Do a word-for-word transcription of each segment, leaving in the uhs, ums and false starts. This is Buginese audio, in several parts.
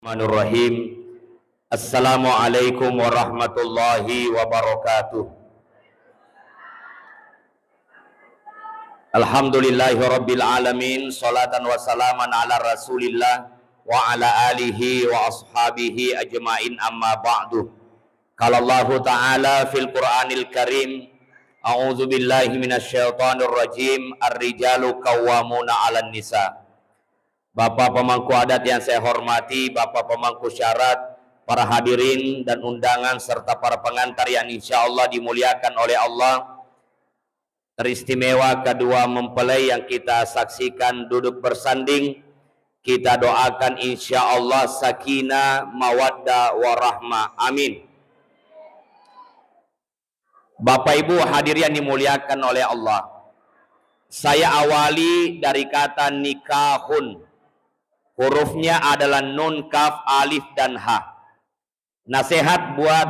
Bismillahirrahmanirrahim. Assalamualaikum warahmatullahi wabarakatuh. Alhamdulillahi rabbil alamin, salatan wa salaman ala Rasulillah wa ala alihi wa ashabihi ajmain, amma ba'du. Qala Allahu ta'ala fil Qur'anil Karim, a'udzu billahi minasy syaithanir rajim, ar-rijalu qawwamuna 'alan nisa. Bapak pemangku adat yang saya hormati, Bapak pemangku syarat, para hadirin dan undangan, serta para pengantar yang insya Allah dimuliakan oleh Allah, teristimewa kedua mempelai yang kita saksikan duduk bersanding, kita doakan insya Allah sakinah, mawaddah, warahmah. Amin. Bapak Ibu hadirin yang dimuliakan oleh Allah, saya awali dari kata nikahun. Hurufnya adalah nun, kaf, alif, dan ha. Nasihat buat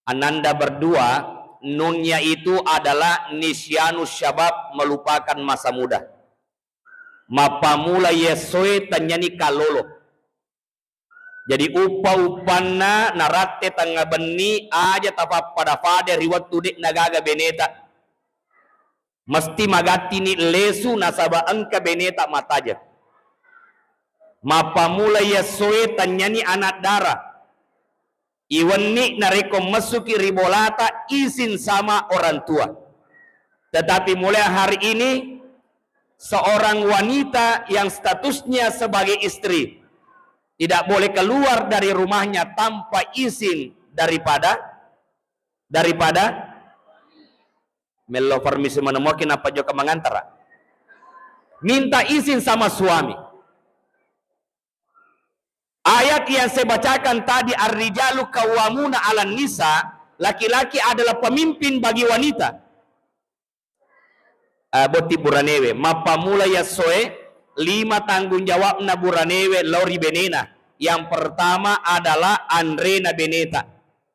ananda berdua, nunnya itu adalah nisyanus syabab, melupakan masa muda. Mappamula yessoe tennyani kallolo. Jadi uppa-uppanna naratte tengnga benni, aja tapappada-pada ri wettu de'na gaga beneta. Mesti magattini lesu nasaba engka beneta mattajeng. Mappamula yessoe tennyani anak dara. Iwenni narekko messuki ri bolata, izin sama orang tua. Tetapi mulai hari ini, seorang wanita yang statusnya sebagai istri tidak boleh keluar dari rumahnya tanpa izin daripada, daripada, mello permisi menemuki napa joka mengantara. Minta izin sama suami. Ayat yang saya bacakan tadi, "Ar-rijalu qawwamuna 'alan nisa", laki-laki adalah pemimpin bagi wanita. Eh, botting buranewe, mappamula yassoe, lima tanggung jawabna buranewe lao ri benena. Yang pertama adalah anrena beneta.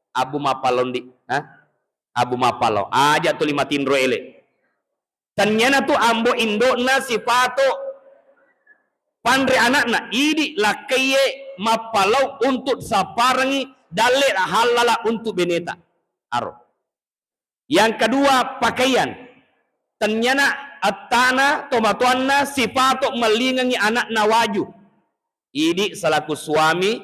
Abu mappalao ndi, ha? Abu mappalao. Aja tuli matinro ele. Tenniana tu ambo indo'na sipato panre anakna, idi lakkaiye mappalao untuk sapparengi dalle hallala untuk beneta. Aro. Yang kedua, pakaian. Tenniana ettana tomatoanna sipato mellingengi anakna waju. Idi selaku suami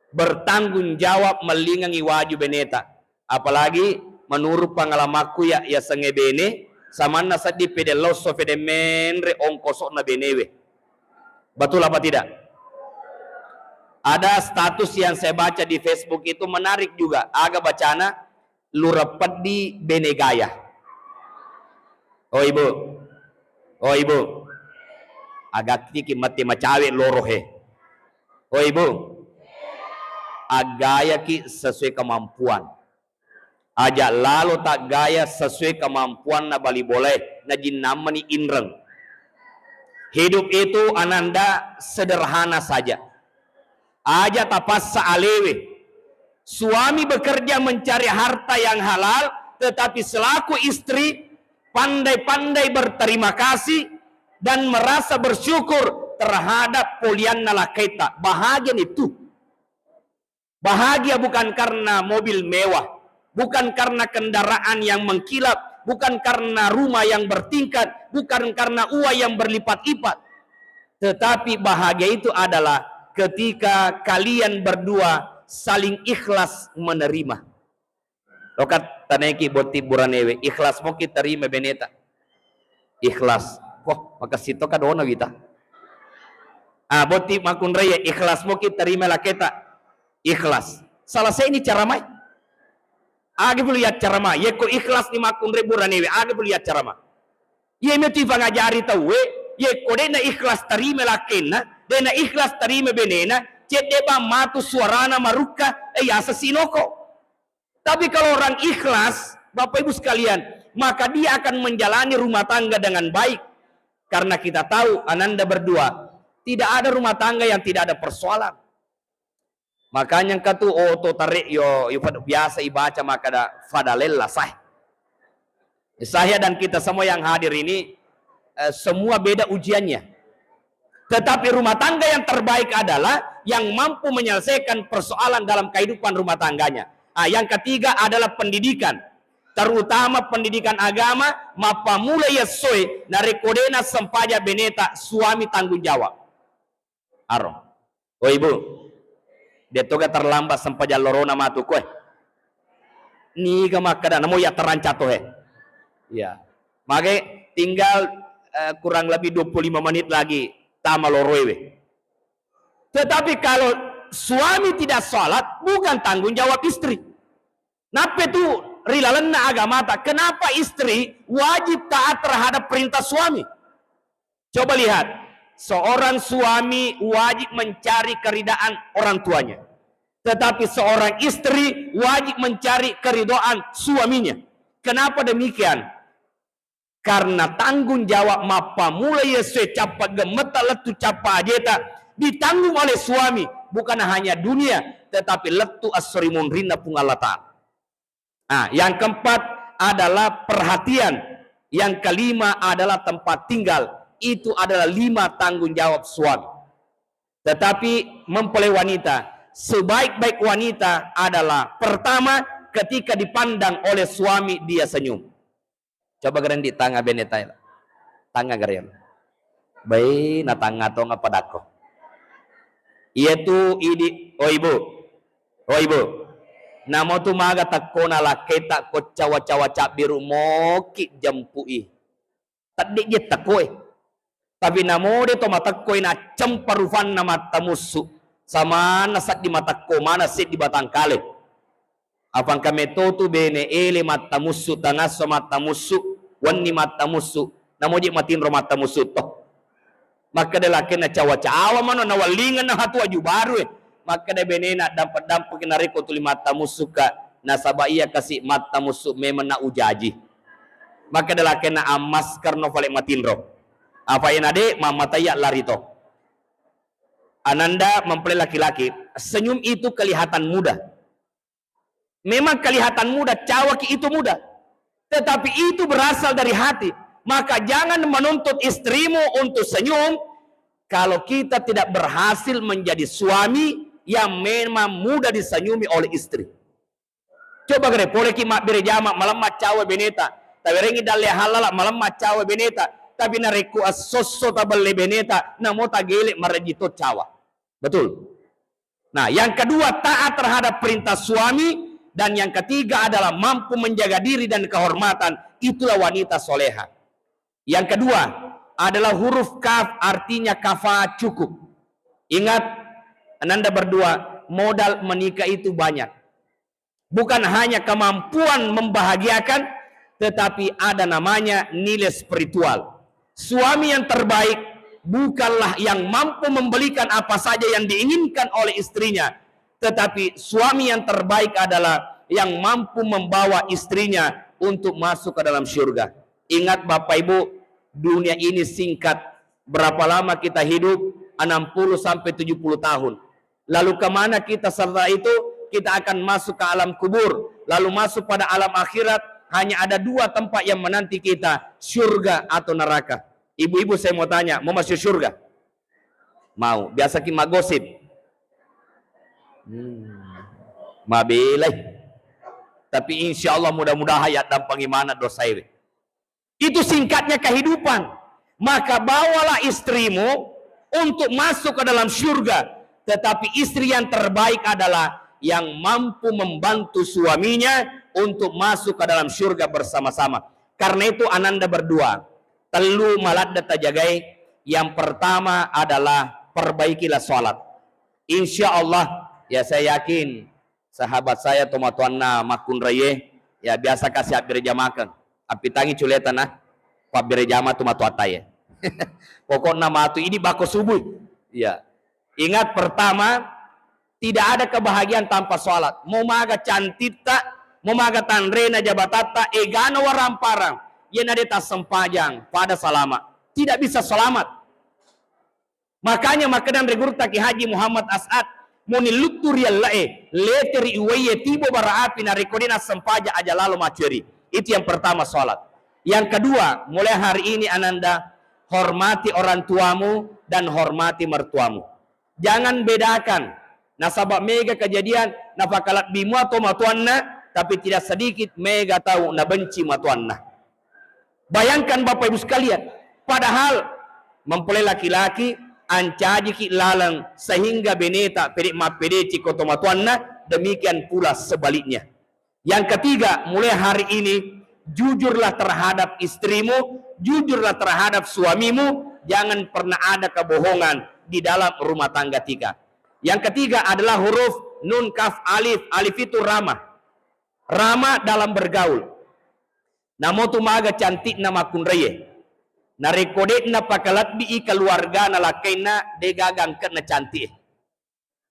bertanggung jawab mellingengi waju beneta. Apalagi menurut pengalamanku ya, yasengnge bene, samanna seddi pede losso, pede menre ongkosokna benewe. Betul apa tidak? Ada status yang saya baca di Facebook itu menarik juga. Aga bacana, "Lureng peddi bene gaya." Oh ibu, oh ibu, agattiki matti macawe loro he. Oh ibu, aggayaki sesuai kemampuan. Aja lalo taggaya sesuai kemampuanna bali bolae, najinnammani inreng. Hidup itu ananda sederhana saja. Aja tapassa alewe. Suami bekerja mencari harta yang halal, tetapi selaku istri pandai-pandai berterima kasih dan merasa bersyukur terhadap polianna lakkaita. Bahagia itu. Bahagia bukan karena mobil mewah, bukan karena kendaraan yang mengkilap, bukan karena rumah yang bertingkat, bukan karena uang yang berlipat-lipat. Tetapi bahagia itu adalah ketika kalian berdua saling ikhlas menerima. Loka tanaiki botting buranewe, ikhlas moki terima beneta. Ikhlas. Wah, makessing to kadona wita. Ah, botting makkunraie, ikhlas moki terima lakkaita. Ikhlas. Salah saini cara mai. Aga perlu yaccarama. Yekko ikhlas ni makkunrai buranewe, aga perlu yaccarama. Iye metu ifangajari tauwe, yekko de'na ikhlas tarima lakkainna, de'na ikhlas tarima benena, cedde bang matu suarana marukka, eh, yaseng sinoko. Tapi kalau orang ikhlas, Bapak Ibu sekalian, maka dia akan menjalani rumah tangga dengan baik. Karena kita tahu, ananda berdua, tidak ada rumah tangga yang tidak ada persoalan. Makanya engka tu oto tare yo, yo pada biasa ibaca makkada fadalella sah. Saya dan kita semua yang hadir ini, eh, semua beda ujiannya. Tetapi rumah tangga yang terbaik adalah yang mampu menyelesaikan persoalan dalam kehidupan rumah tangganya. Ah, yang ketiga adalah pendidikan, terutama pendidikan agama. Mappamula yessoe narekko de' nassempajang beneta, suami tanggung jawab. Aro. Oh, Ibu, de' toga terlambat sempajang lorona matu koe. Niga makkeda namo iya terancang to he. Iya. Mage tinggal, eh, kurang lebih dua puluh lima menit lagi tama loroe we. Tetapi kalau suami tidak sholat, bukan tanggung jawab istri. Nappe tu ri lalenna agamata, kenapa istri wajib taat terhadap perintah suami? Coba lihat, seorang suami wajib mencari keridaan orang tuanya. Tetapi seorang istri wajib mencari keridaan suaminya. Kenapa demikian? Karena tanggung jawab mappamula yessoe cappa gemmetta lettu cappa ajeta ditanggung oleh suami, bukan hanya dunia, tetapi lettu esso ri munrinna Puang Allah Ta'ala. Nah, yang keempat adalah perhatian. Yang kelima adalah tempat tinggal. Itu adalah lima tanggung jawab suami. Tetapi mempelai wanita, sebaik-baik wanita adalah pertama ketika dipandang oleh suami dia senyum. Coba gerendi tanga beneta. Tanga geren. Bai, na tanga tonga padakko. Iyatu idi, oh Ibu. Oh Ibu. Namo tu maga takkona lakketa ko cawa-cawa cabbiru moki jempui. Tedde je takkoe. Tapi namode to matekkoi naccempa rufanna mattamussu. Samanna seddi matekko, mana seddi batang kale. Apa engka metto tu bene ele mattamussu, tanasso mattamussu, wenni mattamussu, namoje matinro mattamussu to. Makkeda lakenna cawa-cawa mano nawallingenna hatu aju baru e. Makkeda benena dampe-dampeki narekko tuli mattamussuka, nasaba iya kasi mattamussu memang na ujaji. Makkeda lakenna ammasker no fale matinro. Apa ena de mammataya lari to. Ananda mempelai laki-laki, senyum itu kelihatan mudah. Memang kelihatan mudah, cawaki itu mudah. Tetapi itu berasal dari hati. Maka jangan menuntut istrimu untuk senyum kalau kita tidak berhasil menjadi suami yang memang mudah disenyumi oleh istri. Coba gare, poleki mabbere jama, malemma cawa beneta. Tawerengi dalle halala, malemma cawa beneta. Tapi narekko assosso tabelle beneta, namo tagele marejji to cawa. Betul? Nah, yang kedua, taat terhadap perintah suami, dan yang ketiga adalah mampu menjaga diri dan kehormatan. Itulah wanita soleha. Yang kedua adalah huruf kaf, artinya kafa, cukup. Ingat, Ananda berdua, modal menikah itu banyak. Bukan hanya kemampuan membahagiakan, tetapi ada namanya nilai spiritual. Suami yang terbaik bukanlah yang mampu membelikan apa saja yang diinginkan oleh istrinya, tetapi suami yang terbaik adalah yang mampu membawa istrinya untuk masuk ke dalam syurga. Ingat Bapak Ibu, dunia ini singkat. Berapa lama kita hidup? Enam puluh sampai tujuh puluh tahun. Lalu kemana kita setelah itu? Kita akan masuk ke alam kubur, lalu masuk pada alam akhirat. Hanya ada dua tempat yang menanti kita, syurga atau neraka. Ibu-ibu, saya mau tanya, mau masuk syurga? Mau. Biasa ki magosip. Hmm. Mabelai. Tapi insya Allah, mudah-mudahan ya dampang imana dosa iwe. Itu singkatnya kehidupan. Maka bawalah istrimu untuk masuk ke dalam syurga. Tetapi istri yang terbaik adalah yang mampu membantu suaminya untuk masuk ke dalam syurga bersama-sama. Karena itu Ananda berdua, tellu maladde tajagai. Yang pertama adalah perbaikilah sholat. Insya Allah, ya saya yakin sahabat saya tomatoanna makkunraie, ya biasa kasi abbere jamakeng. Appitangi culeta na pabbere jama tomatoattaie. Pokokna matu idi bako subuh. Iya. Ingat, pertama, tidak ada kebahagiaan tanpa sholat. Mau maga cantitta, mau maga tanrena jabatatta, egana waramparang, yena de tassempajang, pada salama. Tidak bisa selamat. Makanya makkeda ri gurutta Ki Haji Muhammad As'ad, muni luttu ri elle'e, lete ri uwaiye, tibo bara api, narekko de nassempajang aja lalo macueri. Itu yang pertama, sholat. Yang kedua, mulai hari ini Ananda hormati orang tuamu, dan hormati mertuamu. Jangan bedakan. Nasaba mega kejadian napakalebbi mua to matuanna, tapi tidak sedikit mega tau nabenci matuanna. Bayangkan Bapak Ibu sekalian, padahal mempelai laki-laki ancajiki laleng sehingga beneta pede mappedeci ko to matuanna, demikian pula sebaliknya. Yang ketiga, mulai hari ini jujurlah terhadap istrimu, jujurlah terhadap suamimu, jangan pernah ada kebohongan di dalam rumah tangga kita. Yang ketiga adalah huruf nun kaf alif. Alif itu ramah. Ramah dalam bergaul. Namo tu maga cantikna makkunraie. Narekko de'na pakalebbii keluargana lakkainna, de gaga angke'na cantik e.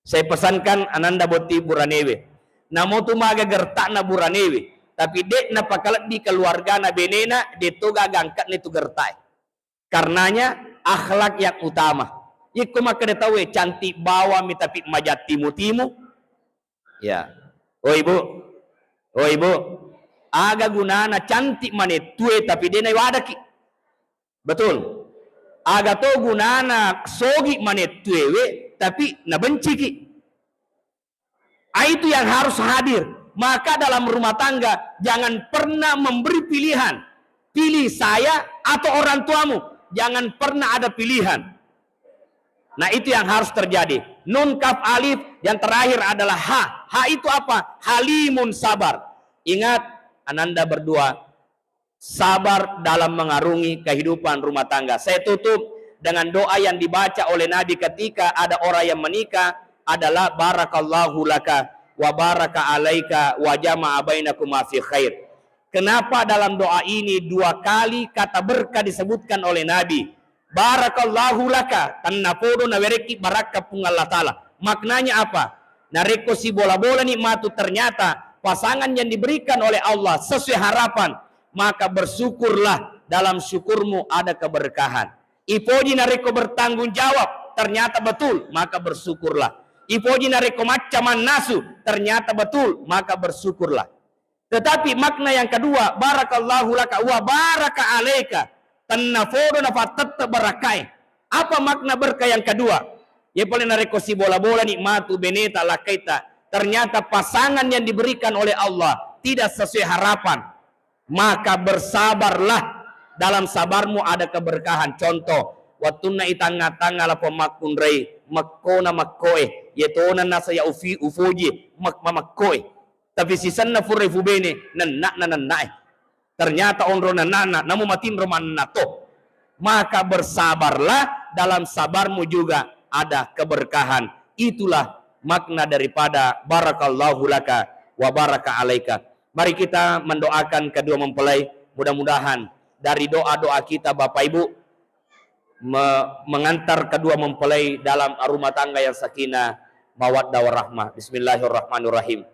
Saya pesankan ananda botting buranewe. Namo tu maga gerta'na buranewe, tapi de'na pakalebbi keluargana benena, de to gaga angke'na tu gerta e. Karenanya akhlak yang utama. Ikko makkeda tauwe cantik bawang mi tapi majattimu-timu. Ya. Oh ibu, oh ibu, aga gunana cantik manettue tapi de naiwadaki? Betul. Aga to gunana sogi manettuewe, tapi nabenciki. Ah, itu yang harus hadir. Maka dalam rumah tangga jangan pernah memberi pilihan. Pilih saya atau orang tuamu. Jangan pernah ada pilihan. Nah, itu yang harus terjadi. Nun kaf alif, yang terakhir adalah ha. Ha itu apa? Halimun, sabar. Ingat, ananda berdua, sabar dalam mengarungi kehidupan rumah tangga. Saya tutup dengan doa yang dibaca oleh Nabi ketika ada orang yang menikah adalah barakallahu laka wa baraka alaika wa jama'a bainakuma fi khair. Kenapa dalam doa ini dua kali kata berkah disebutkan oleh Nabi? Barakallahu laka, tennapodo nawerekki barakka Puang Allah Ta'ala. Maknanya apa? Narekko sibola-bolani matu ternyata pasangan yang diberikan oleh Allah sesuai harapan, maka bersyukurlah, dalam syukurmu ada keberkahan. Ipoji narekko bertanggung jawab, ternyata betul, maka bersyukurlah. Ipoji narekko macca mannasu, ternyata betul, maka bersyukurlah. Tetapi makna yang kedua, barakallahu laka wa baraka alaika, tennapodo nafattette barakkae. Apa makna berkah yang kedua? Ya pole narekko sibola-bolani matu beneta lakkaita, ternyata pasangan yang diberikan oleh Allah tidak sesuai harapan, maka bersabarlah. Dalam sabarmu ada keberkahan. Contoh, wettunna itangnga-tangnga lapong makkunrai, mekkona mekkoe, yetona nasaya ufi-, ufoji, mek-, mamekkoe. Tapi sisenna fura ifubene, nenna'na nenna'e. Ternyata onro nenna'na, namu matinro manna to. Maka bersabarlah, dalam sabarmu juga ada keberkahan. Itulah makna daripada barakallahu laka wa baraka alaika. Mari kita mendoakan kedua mempelai. Mudah-mudahan dari doa-doa kita, Bapak Ibu, me-, mengantar kedua mempelai dalam rumah tangga yang sakinah, mawaddah, warahmah. Bismillahirrahmanirrahim.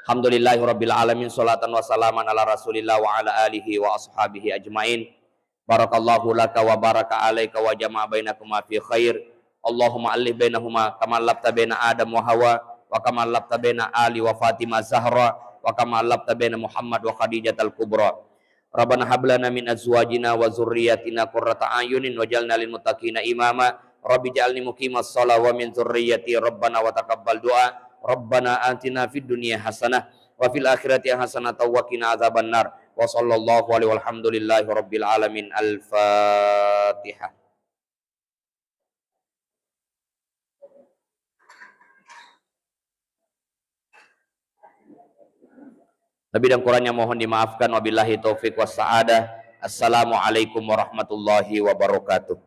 Alhamdulillahirabbil alamin, salatan wa salaman ala Rasulillah wa ala alihi wa ashabihi ajmain. Barakallahu laka wa baraka alaika wa jama'a bainakuma fi khair. Allahumma allif bainahuma kama allafta baina Adam wa Hawa, wa kama allafta baina Ali wa Fatimah Zahra, wa kama allafta baina Muhammad wa Khadijatal Kubra. Rabbana hab lana min azwajina wa dzurriyyatina qurrata a'yunin waj'alna lil muttaqina imama. Rabbi ja'alni muqimas shalah wa min dzurriyyati. Rabbana wa taqabbal du'a. Rabbana atina fid dunya hasanah wa fil akhirati hasanatan wa qina adzabannar. Wa sallallahu alaihi walhamdulillahi rabbil alamin. Al-Fatihah. Lebih dan kurangnya mohon dimaafkan. Wabillahi taufiq wassa'adah. Assalamualaikum warahmatullahi wabarakatuh.